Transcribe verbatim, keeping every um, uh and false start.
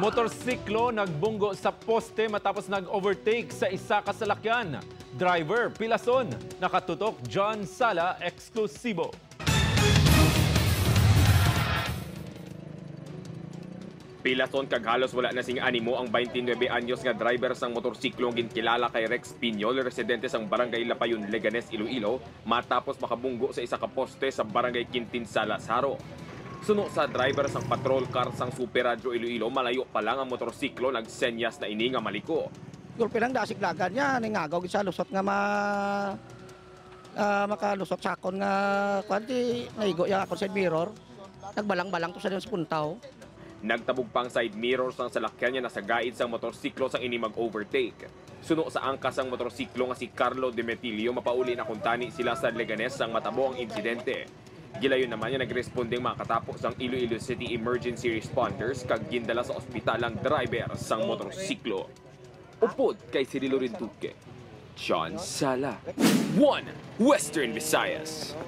Motorsiklo nagbunggo sa poste matapos nag-overtake sa isa ka salakyan. Driver, pilason. Nakatutok, John Sala, eksklusibo. Pilason kag halos wala na sing animo ang twenty-nine anyos nga driver sang motorsiklo nga ginkilala kay Rex Piñol, residente sang Barangay Lapayon, Leganes, Iloilo, matapos makabunggo sa isa ka poste sa Barangay Quintin Sala, Jaro. Suno sa driver sang patrol car sang Super Radyo Iloilo, malayo pa lang ang motorsiklo, nagsenyas na ini nga maliko. Gulpi lang dasig lagan niya, ningagaw gid sa lusot nga ma-, ah, makalusot sa akon nga kuwan, di naigo ya akon side mirror. Nagbalang-balang to sa dyan sa puntaw. Nagtabog pa ang side mirror sang salakyan nga nasa gaid sang motorsiklo sang ini mag-overtake. Suno sa angkas sang motorsiklo nga si Carlo Demetilio, mapauli na kuntani sila sa Leganes sang matabo ang insidente. Gilayon naman nga nagresponde ang mga katapo sang Iloilo City Emergency Responders kag gindala sa ospital ang driver sang motorsiklo. Upod kay Cirilo Rinduque, John Sala, One Western Visayas.